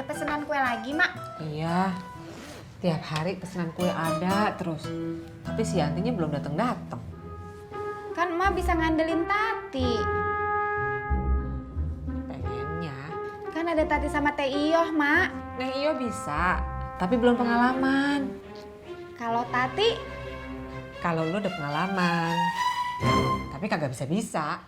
Ada pesanan kue lagi, Mak? Iya, tiap hari pesanan kue ada terus. Tapi si Yantinya belum datang-datang. Kan Emak bisa ngandelin Tati. Pengennya. Kan ada Tati sama Teh Iyoh, Mak. Neng Iyo bisa, tapi belum pengalaman. Kalau Tati, Kalau lu udah pengalaman, tapi kagak bisa-bisa.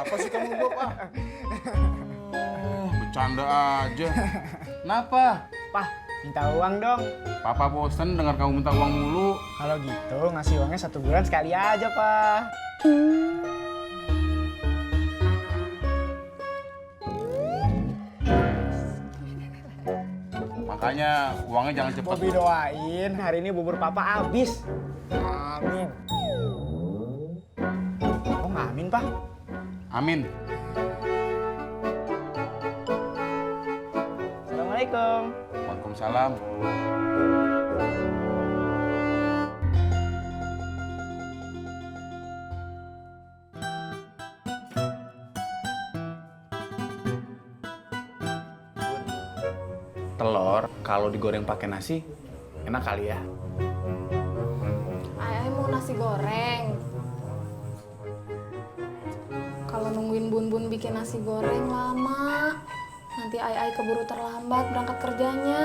Apa sih kamu Bob? Bercanda aja. Kenapa? Pah, minta uang dong. Papa bosen dengar kamu minta uang mulu. Kalau gitu ngasih uangnya 1 bulan sekali aja, Pak. Makanya uangnya jangan cepet. Bobby doain hari ini bubur papa habis. Amin. Oh, nggak amin, Pak? Amin. Assalamualaikum. Waalaikumsalam. Telur kalau digoreng pakai nasi enak kali ya. Ayah mau nasi goreng. Kalau nungguin Bun bikin nasi goreng lama, nanti Ai keburu terlambat berangkat kerjanya.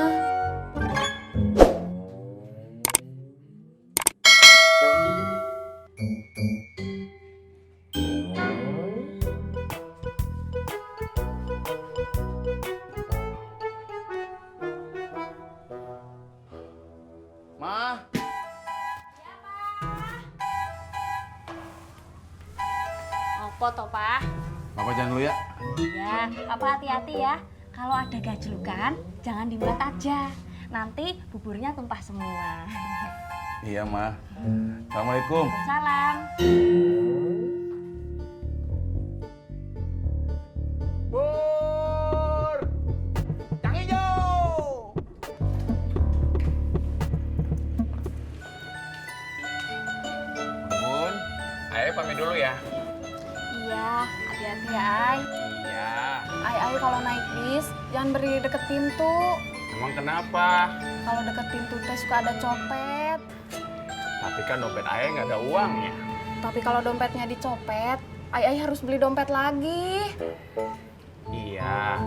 Ma, Apa toh, Pak? Papa jangan dulu ya. Ya, Papa hati-hati ya. Kalau ada gajlukan, jangan dibuat aja. Nanti buburnya tumpah semua. Iya, Ma. Assalamualaikum. Salam. Bur! Kang Ijo! Bun, ayo pamit dulu ya. Iya, hati-hati ya Ai. Iya. Ai kalau naik bis, jangan berdiri deket pintu. Emang kenapa? Kalau deket pintu teh suka ada copet. Tapi kan dompet ayah nggak ada uangnya. Tapi kalau dompetnya dicopet, Ai harus beli dompet lagi. Iya.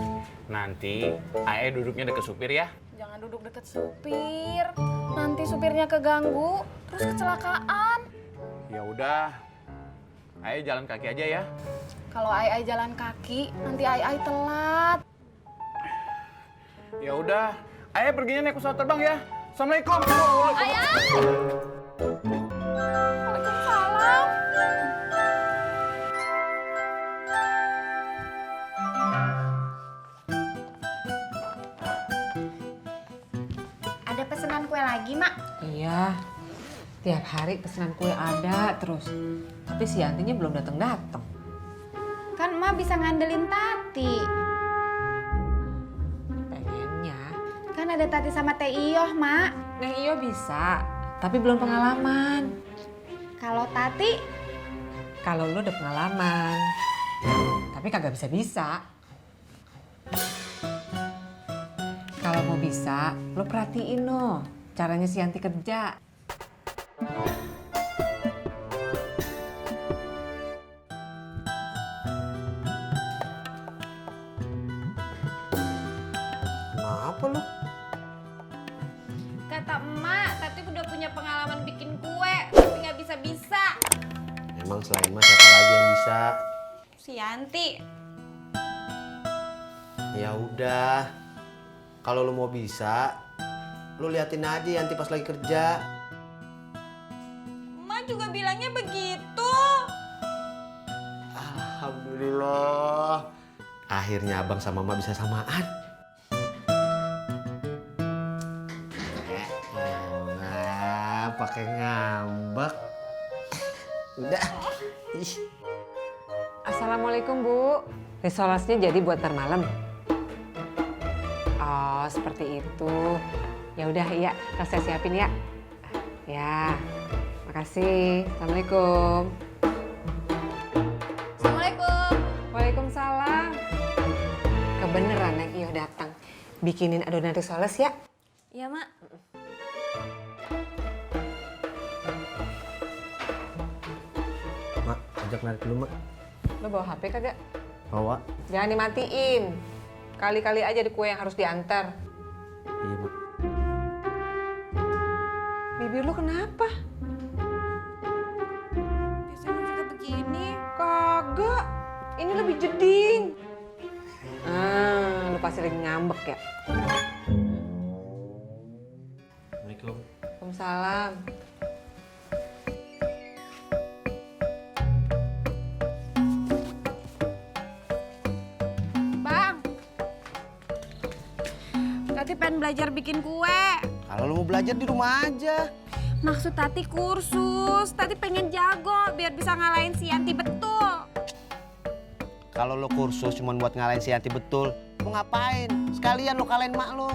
Nanti ayah duduknya deket supir ya. Jangan duduk deket supir. Nanti supirnya keganggu, terus kecelakaan. Ya udah. Ayah jalan kaki aja ya. Kalau Ai jalan kaki, nanti Ai telat. Ya udah. Ayah perginya naik pesawat terbang ya. Assalamualaikum. Ayah! Waalaikumsalam. Ada pesanan kue lagi, Mak? Iya, tiap hari pesanan kue ada terus. Tapi si Yantinya belum datang-datang. Kan Emak bisa ngandelin Tati. Pengennya. Kan ada Tati sama Teh Iyoh, Mak. Neng Iyo bisa, tapi belum pengalaman. Kalau Tati, Kalau lu udah pengalaman, tapi kagak bisa-bisa. Kalau mau bisa, lu perhatiin no caranya si Yanti kerja. Kenapa lu? kata Emak, Tati udah punya pengalaman bikin kue, tapi nggak bisa-bisa. Emang selain Mas siapa lagi yang bisa? Si Yanti. Ya udah. Kalau lu mau bisa, lu liatin aja Yanti pas lagi kerja. Emak juga bilangnya begitu. Alhamdulillah. Akhirnya abang sama emak bisa samaan. Apa pakai ngambek. Udah. Ih. Assalamualaikum Bu. Risolasnya jadi buat ntar malam. Oh seperti itu. Ya udah iya, ntar saya siapin ya. Ya, makasih. Assalamualaikum. Assalamualaikum. Waalaikumsalam. Kebeneran Neng Iyo datang. Bikinin adonan risoles ya. Iya, Mak. Mak, ajak narik dulu, Mak. Lo bawa HP kagak? Bawa. Jangan dimatiin. Kali-kali aja ada kue yang harus diantar. Iya, Mak. Bibir lu kenapa? Biasanya juga begini. Kagak. Ini lebih jeding. Lu pasti lagi ngambek ya? Assalamualaikum. Waalaikumsalam. Bang. Tati pengen belajar bikin kue. Kalau lu mau belajar di rumah aja. Maksud Tati kursus. Tati pengen jago biar bisa ngalahin si Yanti betul. Kalau lo kursus cuma buat ngalahin si Yanti betul, mau ngapain? Sekalian lo kalahin mak lo.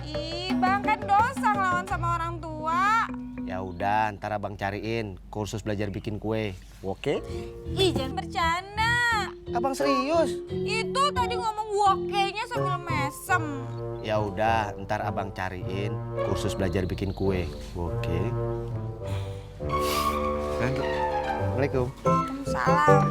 Ih, Bang kan dosa ngelawan sama orang tua. Ya udah, ntar abang cariin kursus belajar bikin kue. Oke? Ih, jangan bercanda. Abang serius? Itu tadi ngomong wokenya sambil mesem. Ya udah, ntar abang cariin kursus belajar bikin kue. Oke? Assalamualaikum. Salam.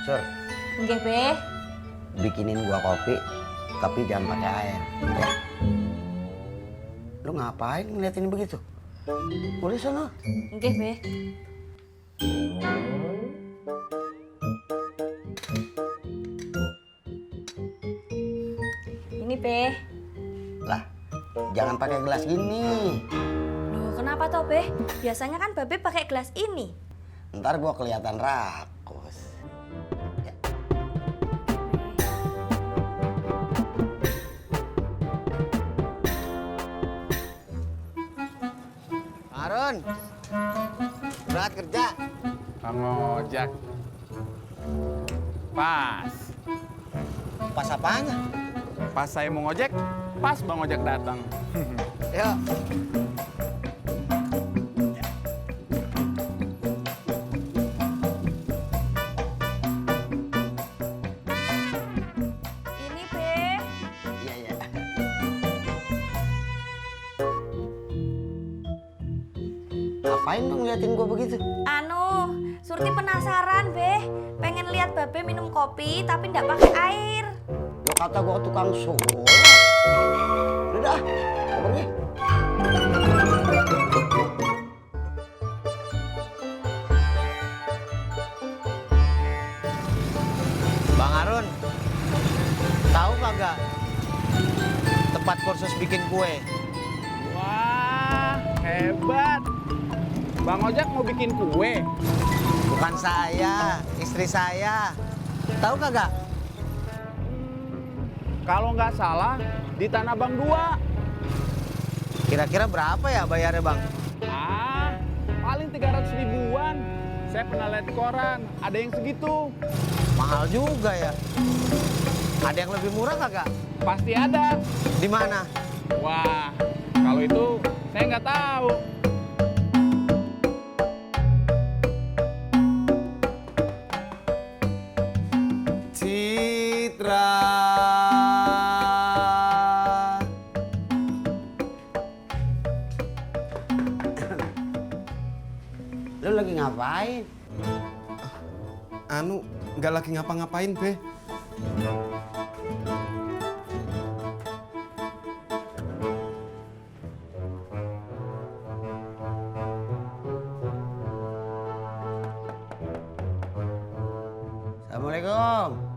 Sur, Nggih, Be. bikinin gua kopi, tapi jangan pakai air. Ya. Lu ngapain ngeliatin begitu? Boleh sana. Nggih, Be. Ini, Be. Lah, jangan pakai gelas gini. Loh, kenapa toh, Be? Biasanya kan Babe pakai gelas ini. Ntar gua kelihatan rakus. Ya. Harun, berangkat kerja. Bang ojek. Pas. Pas apanya? Pas saya mau ngojek, pas Bang ojek datang. Yuk. Ini, Be. Iya, iya. Ngapain lu ngeliatin gua begitu? Anu, Surti penasaran, Be. Pengen lihat Babe minum kopi tapi ndak pakai air. Lo kata gua tukang sholat. Udah, pergi. Bang Harun, tahu kagak tempat kursus bikin kue? Wah, hebat. Bang ojek mau bikin kue. Bukan saya, istri saya. Tahu kagak? Kalau nggak salah, di Tanah Abang 2. Kira-kira berapa ya bayarnya, Bang? Ah, paling 300 ribuan. Saya pernah lihat di koran, ada yang segitu. Mahal juga ya. Ada yang lebih murah kagak? Pasti ada. Di mana? Wah, kalau itu saya nggak tahu. Citra. Lu lagi ngapain? Anu, nggak lagi ngapa-ngapain, Be. Assalamualaikum.